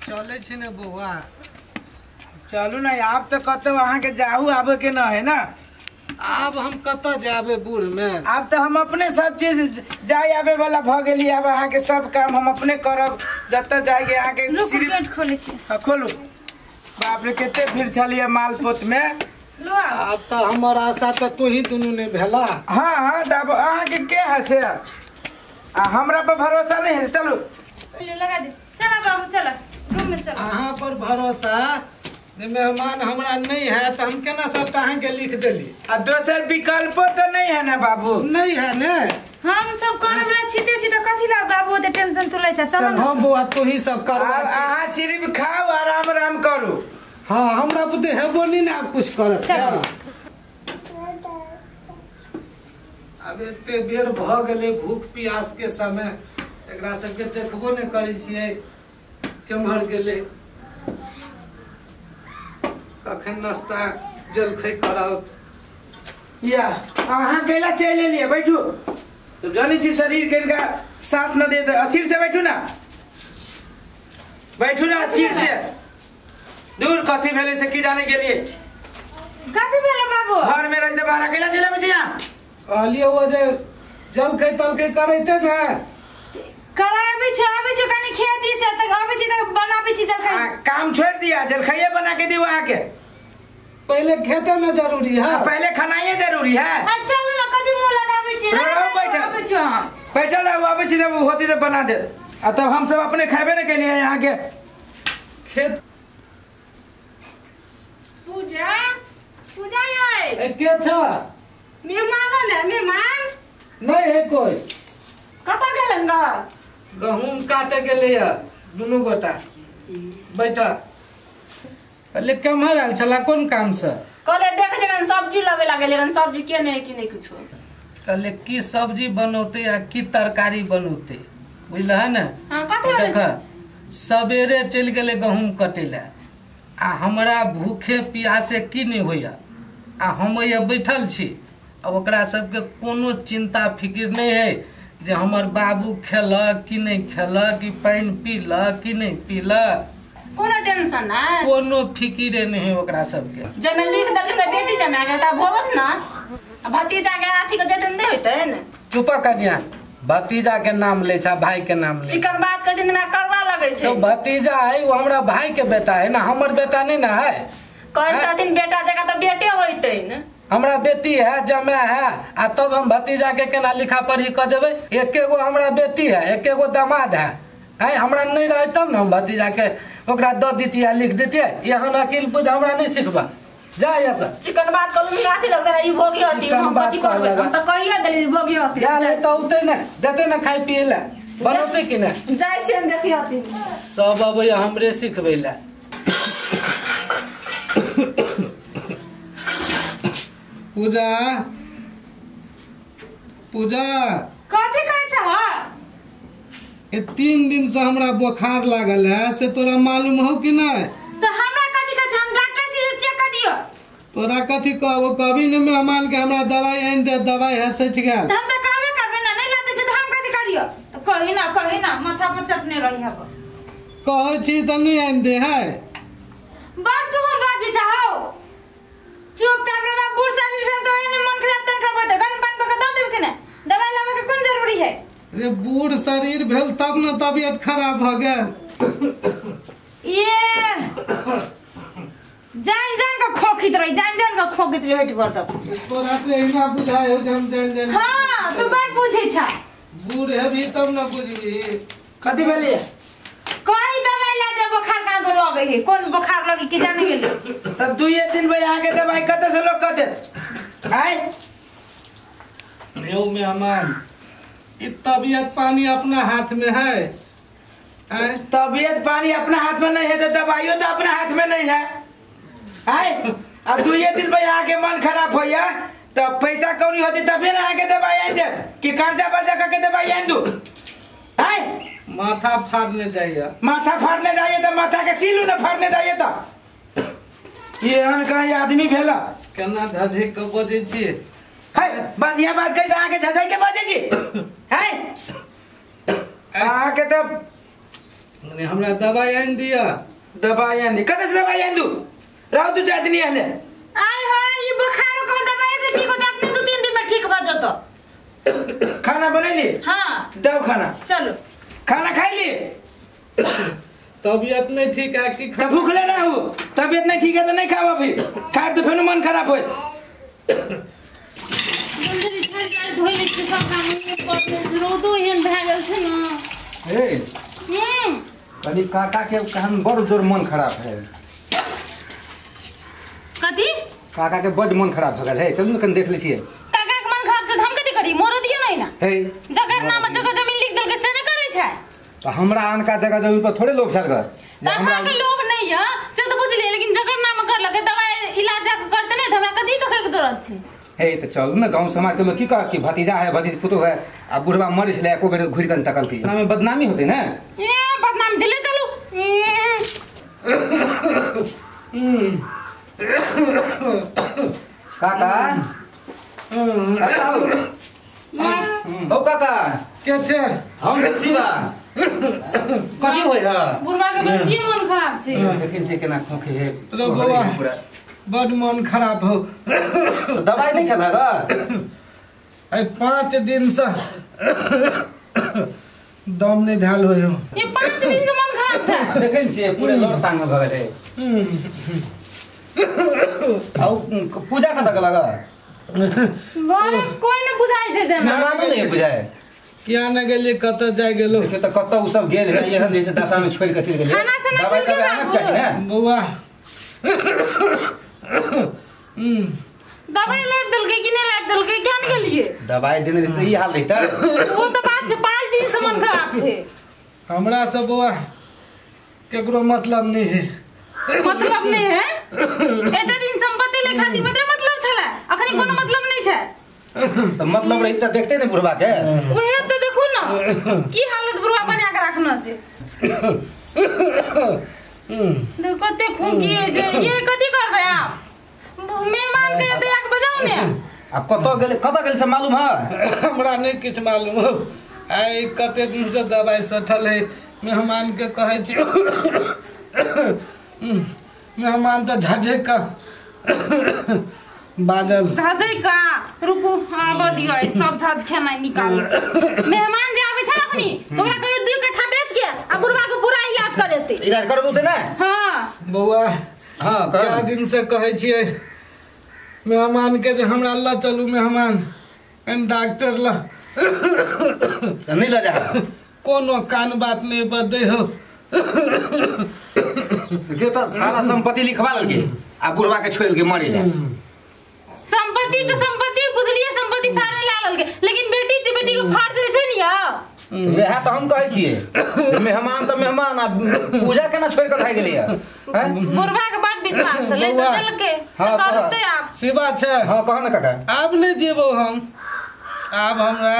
चले छी ने बौआ। चलू ना, आब तो कतौ अहाँ के जाहू आबे के न है ना। आब हम कतऽ जाबे बूढ़ में? आब तो हम अपने सब चीज जाय आबे वाला भ गेली। आब अहाँ के सब काम हम अपने करब, जतऽ जाएके अहाँ के रुकू गेट खोले छी। हां खोलू। बाप रे कते भीड़ छलिए मालपोत में। लो आब। आब तो हमर आशा तो तू ही दुनू ने भेला। हां हां तब अहाँ के के है से? आ हमरा पर भरोसा नहीं है। चलू लगा दे। चला बाबू चला, रूम में चला। अहाँ पर भरोसा जे मेहमान हमरा नहीं है तो हम केना सबटा अहाँ के लिख देली। आ दोसर विकल्पो तो नहीं है ना बाबू? नहीं है ने। हम सब करे वाला छीते छी त कथि ला बाबू ओते टेंशन तू लै छ। चल हां बौआ तू ही सब करवा। अहाँ सिर्फ खाओ आराम आराम करू। हां हमरा बुद्धि हेबो नहीं ना कुछ करत। अब एते बेर भ गेलै भूख प्यास के समय, एकरा सबके देखबो नहीं करै छियै केम्हर गेलै, कखन नाश्ता जलखै करब। या अहाँ कैला चलि एलियै? बैठू। तो जानै छी शरीर के इनका साथ न दे, अस्थिर से बैठू ना, बैठू ना अस्थिर से। दूर कथी भेलै से की जाने के लिए? कथी भेलै बाबू? घर में रह दे बाहर अकेला चलि आबै छी यहाँ। कहलियै ओ जे जलखै तलखै करैते ने। कराबै छ, आबै छ कनी खेती से त आबै छी त बनाबै छी जलखै। काम छोड़ दिया, जलखैये बना के दियो अहाँ के। पहले खेते में जरूरी है, पहले खानाइए जरूरी है। चलू ना कथी मुंह लगाबै छी? बैठल आबै छी हम। बैठल रहू, आबै छी तब होती त बना दे। आ तब हम सब अपने खाबे न केलिए यहाँ के। खेत पूजा पूजा आय ए के छ? मेहमान ने मेहमान नहीं है कोई। कतऽ गेलन ग? गहूम काटे गेलै दुनू गोटा। बैठ। कहले केम्हर आयल छला, कोन काम से? कहले देख जखन सब्जी लबे लागल, लेकिन सब्जी के नहीं कि नहीं कुछो। कहले की सब्जी बनौते आ की तरकारी बनौते, बुझल है ने? हां कथी भेलै? देख सवेरे चलि गेलै गहूम कटे ला आ हमरा भूखे प्यासे की नहीं होइया आ हम ये बैठल छी आ ओकरा सबके कोनो चिंता फिक्र नहीं है जे हमर बाबू खेलक कि नहीं खेलक, कि पानि पीलक कि नहीं पीलक। कोनो टेंशन ना, कोनो फिक्रे नहीं है ओकरा सबके। जमे लिख देलखिन त बेटी जमा के त भोगत ना, आ भतीजा के अथी के जतन नै होइतै ने। चुप कनिया, भतीजा के नाम ले छ, भाई के नाम ले। चिकन बात कहै छै ना करवा लगै छै। तो भतीजा है वो हमरा भाई के बेटा है ना, हमर बेटा नहीं ना है। कहतथिन बेटा जगह त बेटे होइतै ने। हमरा बेटी है जमा है आ तब हम भतीजा के केना लिखा पढ़ी क देबै? एके गो हमरा बेटी है, एके गो दामाद है, है हमरा नहीं रहे तब ना हम भतीजा के ओकरा the दितियै लिख दितियै। एहन अकिल बुद्धि हमरा नहीं सिखबा। जा यहाँ से। चिकन बात कहलु अथी लगतै ई भोगी हती, हम कथी करबै? हम त कहिया देली भोगी हती। जा ले त औतै ने, देतै ने खाय पिए ला, बनौतै कि ने? जाइ छियन देखी हती। सब अबै हमरे सिखबै ला। पूजा पूजा कथी कहै छ? ए 3 दिन से हमरा बुखार लागल है से तोरा मालूम हो कि नहीं? तो हमरा कथी कहै छ? हम डॉक्टर से चेक कर दियो। तोरा कथी कहबो? कभी ने मेहमान के हमरा दवाई आनि दे, दवाई है सठि गेल। हम त कहबे करबे ना, नहीं लाते छ त हम कथी करियो? त कही ना, कही ना, माथा पर चटने रही हब। कहै छी त नहीं आनि दे है। बड़ तू हम बाजी चाहो। चुपचाप रे बाबू, शरीर भेल तो एने मन खराब तन खराब होते, गन पान पका the देब के ने? दवाई लावे के कोन जरूरी है? रे बूढ़ शरीर भेल तब न तबियत खराब भ गेल। ये जान जान के खोखित रही, जान जान के खोखित रही हट पर तब। तोरा ते एना बुझाय हो जे हम जान जान। हां तू बड़ बुझै छ। बूढ़ हेबी तब न बुझबी। कथी भेलै? कोई दवाई ला दे, बुखार कहाँ तो लगे है, कौन बुखार लगे कि जाने गेली। तब 2 दिन में यहाँ के दवाई कते से लोग कते आय? रेऊ मेहमान ई तबियत पानी अपना हाथ में है। तबियत पानी अपना हाथ में नहीं है तो दवाइयों तो अपना हाथ में नहीं है। आय अब 2 दिन में यहाँ के मन खराब होया तो पैसा कौड़ी होती तभी ना आके दवाई आइन दे कि कर्जा बर्जा करके दवाई आइन दू। आय माथा फाड़ने जाइए, माथा फाड़ने जाइए तो माथा के सीलू न फाड़ने जाइए तो एहन कहीं आदमी भेला केना झझै के बजै छी। है बढ़िया बात कहि त अहाँ के झझै के बजै छी। है अहाँ के त हमरा दवाई आनि दिअ। दवाई आनि दी? कतऽ से दवाई आनि दू? रहू 2-4 दिन एहने। आय हो ई बुखार को दवाई से ठीक होता, अपने 2-3 दिन में ठीक भ जतो। खाना बनैली? हां दव खाना। चलो खाना खाइ ली। तबियत नहीं ठीक है कि त भूखले रहू? तबियत नहीं ठीक है तो नहीं खाओ अभी, खाए तो फेनो मन खराब होय। मंजरी झाड़ झाड़ धोइ लै छियै सब काम कर लै छियै, रौदो एहन भए गेल छै ने। ए कनी काका के कहन बड़ जोर मन खराब है। कथी? काका के बड़ मन खराब भ गेल है, चलू ने कनी देख लै छियै। काका के मन खराब छै त हम कथी करी? मोरो दियौ ने ना। हे जकर नाम जगह जमीन लिख देलकै से नै करै छै। त हमरा अनका जगह जमीन पर थोड़े लोभ छल ग। हमरा के लोभ नहीं है से तो बुझलियै, लेकिन जकर नाम करलकै दवाई इलाज जाके करते नै त हमरा कथी देखै के जरूरत छै? हे त चलू ने, गांव समाज के लोग की कहत कि भतीजा है भतीज पुतोह है, आ बुढ़वा मरै छलै एको बेर घुरि कऽ तकलकै। एकरा में बदनामी होतै ने। ए बदनाम झेले चलू। काका ओ काका के छै? हम शिवा। कथी होय है? बुढ़वा के बेसी मन खराब छै। लेकिन से केना खोखे है रे बौआ, बड मन खराब हो। दवाई नहीं खेला ग? आई 5 दिन से दम नहीं धाल होय हो। ये 5 दिन से मन खराब छै। देखै छियै पूरे लड़ तांग भ गेलै। औ पूजा कतऽ गेल ग? घरे कोई न बुझाइ छै जेना। हमरा नहीं बुझाय किया न गेलियै, कतऽ जाय गेलो? देखियौ त कतऽ उ सब गेल है, एहन जे छै दशा में छोड़ि के चलि गेलै। दवाई तवाई आनक चाही ने बौआ। दवाई लाबि देलकै कि नहि लाबि देलकै किया ने गेलियै? दवाई देने रहितै ई हाल रहितै? ओ तऽ बात छै, 5 दिन से मन खराब छै। हमरा से बौआ केकरो मतलब नहीं है। मतलब नहीं है? एते दिन संपत्ति ले खातिर मतलब छलै, अखनी कोनो मतलब नहीं छै। तो मतलब रहितै तऽ देखते ने बुढ़वा के। ओहे तऽ देखू ने की हालत बुढ़वा बना के राखना छै। देखो कते खोंकी जे ये कथी करबै आप? मेहमान के दया के बजाउ ने। अब कतऽ गेलै, कतऽ गेलै से मालूम है? हमरा नहीं किछु मालूम हो। आइ कते दिन से दवाई सठल है, मेहमान के कहै छी मेहमान तऽ झझे का बाजल। झझे का? रुकू आबऽ दियौ, सब झझ खेनाइ निकालै छै। मेहमान जे आबै छै अखनी ओकरा कहियो 2 कट्ठा बेच के आ बुढ़वा के पूरा इलाज करेतै। इलाज करबू ते ने? हां बौआ। हां कए दिन से कहै छियै मेहमान के जे हमरा ल चलू मेहमान एन डॉक्टर ल नहीं ल जा। कोनो कान बात नहीं बदे हो। देखियौ त सारा संपत्ति लिखवा लेलकै आ बुढ़वा के छोड़ि देलकै मरै ले। संपत्ति के संपत्ति बुझलियै, संपत्ति सारे ला लेलकै, लेकिन बेटी छै, बेटी के फर्ज होइ छै ने यौ। वएह तऽ हम कहै छियै मेहमान तऽ मेहमान, आ पूजा केना छोड़ि कऽ भागि गेलैया? बुढ़वा के बड विश्वास छलै तऽ देलकै। तऽ आब शिवा छै। हां कह ने काका। आब नहीं जीबो हम, आब हमरा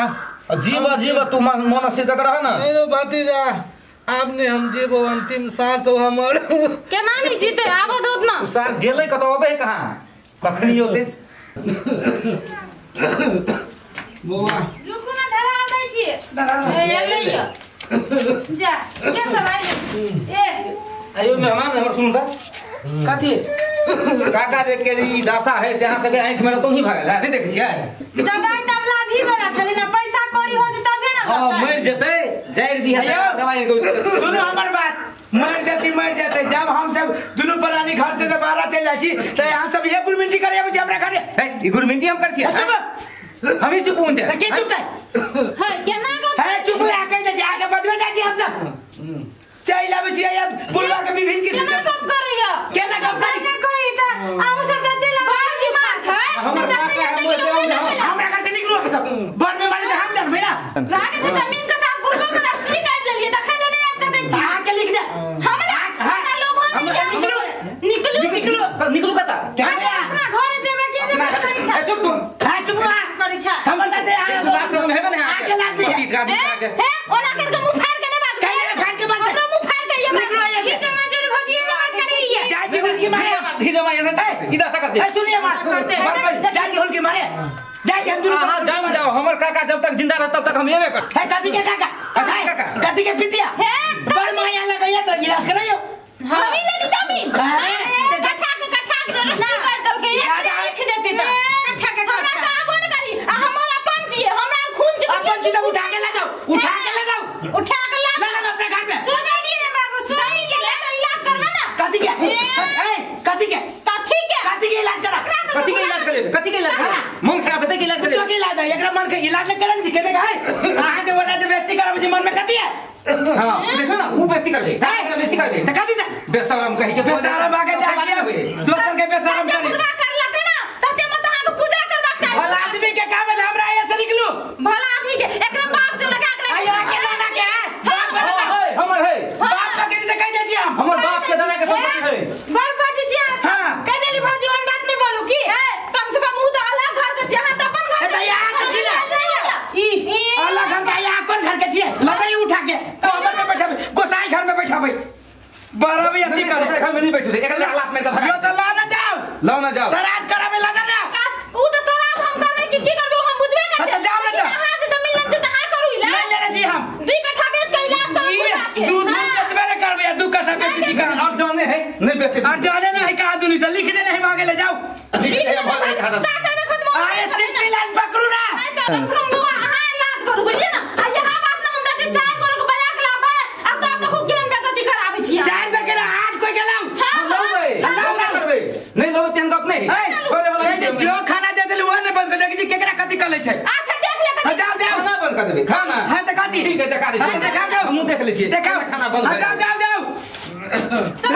जीवा जीवा तू मन स्थिर कर रह ना। नहीं रे भतीजा, आब नहीं हम जीबो, अंतिम सांस हो हमर। केना नहीं जीते? आबो दो ना। सांस गेलै कतऽ अबै कहाँ कखनी होते। बौआ रुकू ना, धरा दै छियै। ए ले लियो जा के सब आइ ए आयो मेहमान हमर सुन त कथी काका जे के ई दशा है से अहाँ सबके आँखि में तो ही भागल है, नहीं देखै छियै? दवाई तबला भी वाला छलै ना, पैसा कौड़ी होत तबे ना। हां मर जेतै, जड़ दिया दवाई। सुनो हमर बात, मर जती मर जते। जब हम सब दुनू प्राणी घर से जब बाहर चल जाइ छी त यहाँ सब ये गुरमिंटी करे आबै छी हमरा घरे। हे ई गुरमिंटी हम कर छियै? हम ही चुप हुन के चुप छै? हां केना गप हे चुप आ कहि दै छी, आगे बजबै जाइ छी हम सब चलि आबै छी। अब बुढ़वा के विभिन्न किस्म केना गप करैया? केना गप करी कहि त अहूँ सब त चलि आबै। बड़ बीमार छै हमरा घर से निकलू सब, बड़ बीमारी त हम जानबै ना। लागे छै जमीन के साथ बुढ़वा के रजिस्ट्री कर लेलियै, देखै ले नहीं आबि सकै छी। अहाँ के लिख दे हमरा, हमरा लोभ नहीं है। निकलू निकलू निकलू निकलू कतऽ? अपना घर जेबै के जेबै करै छै। चुप तुम। हां चुप करै छै। हमर साथे लाज शरम हेबे ने अहाँ के लाज नहीं हे हे ओना कर के मुंह फाड़ के नहीं बात कहि फाड़ के बात हमरा मुंह फाड़ के ये निकलू की जमा जोर भौजी में बात करैया। जाइ छी हुनकी मारे धीरे मारे ई दशा कर दे। ए सुनिए मार जाइ छी हुनकी मारे जाइ छी हम दुनू। हां जाओ जाओ, हमर काका जब तक जिंदा रह तब तक हम एबे कर। हे कथी के काका? कथी के पितिया? हे बड़ माया। बात नहीं करन के देख है अहाँ जे ओना जे बेइज्जती करब छी मन में कथी है। हां देखो ना उ बेइज्जती कर दे बेइज्जती कर दे त कथी दे बेशरम कहि के बेशरम आगे जाके दोसर के बेशरम करे बुढ़वा करलक ना तते मत अहाँ के पूजा करबाक चाही। भला आदमी के काम है हमरा ऐसे निकलू भला आदमी के एकरा बाप जे लगा के आई के नाना के है बाप है हमर है बाप के त कहि दे छी हम हमर बाप के दादा के संपत्ति है बड़ बाजी छी हां कह देली भौजी ओहन बात नहीं बोलू की ए कम से कम उ त अलग घर के छी अहाँ त अपन घर त यहाँ के छी ना ई अलग घर के यहाँ कोन घर के छी लगाई उठा के कोबर में बैठाबे गोसाई घर में बैठाबे बड़ा भी अथी करे घर में नहीं बैठू एकरा लात में यो त ला ना जाओ लाओ ना जाओ सराज कराबे ला जा ना उ त सराज हम करबे की की करबो हम बुझबे करते त जाओ ना त अहाँ जे जमीन लेन छै त अहाँ करू इलाज नहीं लेने छी हम 2 कट्ठा बेच के इलाज करू दूध बेचबे ने करबे 2 कट्ठा बेच छी और जाने है नहीं बेच और जाने नहीं कहा दुनी त लिख देने है भागे ले जाओ लिख दे भागे अरे सिटी लाइन पकड़ू ना कम से कम अहाँ इलाज करू बुझलिए ना। आ यहाँ बात न हम त 4 गोरो के बजा के लाबे आ तब देखू केहन बेइज्जती कराबै छी 4 गो के 8 कोई के लाऊ हम लाऊबे लाऊ करबे नहीं लाऊ तेहन गप नहीं छोड़े वाला जो खाना दे देली वो नहीं बंद कर दे जी केकरा कथि कलै छै। अच्छा देख ले हां जाओ जाओ खाना बंद कर देबे खाना हां त कथि ठीक है देखा दे हां देखा जाओ हमहु देख ले छियै देखा खाना बंद जाओ जाओ जाओ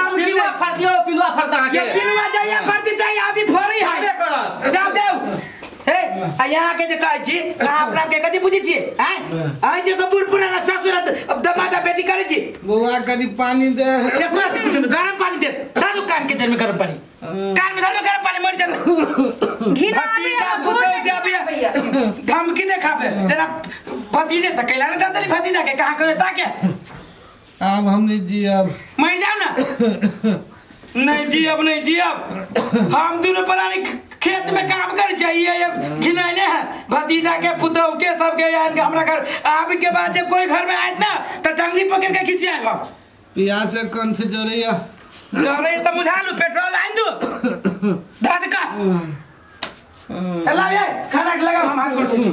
हम पिलुआ फरतियो पिलुआ फरता अहाँ के ये पिलुआ जाइया फरती जाइया अभी फरी है करत जाओ जाओ। हे आ यहाँ के जे कहै छी अहाँ अपना के कथि बुझै छी आय आइ जे बूढ़ पुराना ससुर अब दमादा बेटी करै छी बौआ कनि पानी दे केकरा कुछ गरम पानी दे दादू कान के देर में गरम पानी कान में धर गरम पानी मर जा घिना भतीजा पुतौ से अभी धमकी देखाबे तेरा भतीजे त कैला न दे भतीजा के कहां करे ताके अब हम नहीं जी अब मर जाओ ना नहीं जी अब नहीं जी अब हम दोनों प्राणी खेत में काम कर चाहिए अब घिनैले है भतीजा के पुतौ के सबके यार के हमरा घर आब के बाद जब कोई घर में आयत ना त टंगरी पकड़ के खिसियाब हम। प्यास से कौन से जरैया जरैया त मुझालू पेट्रोल आइन दू दाद का चला ये खाना के लगा हम हाथ गोड़ दै छी।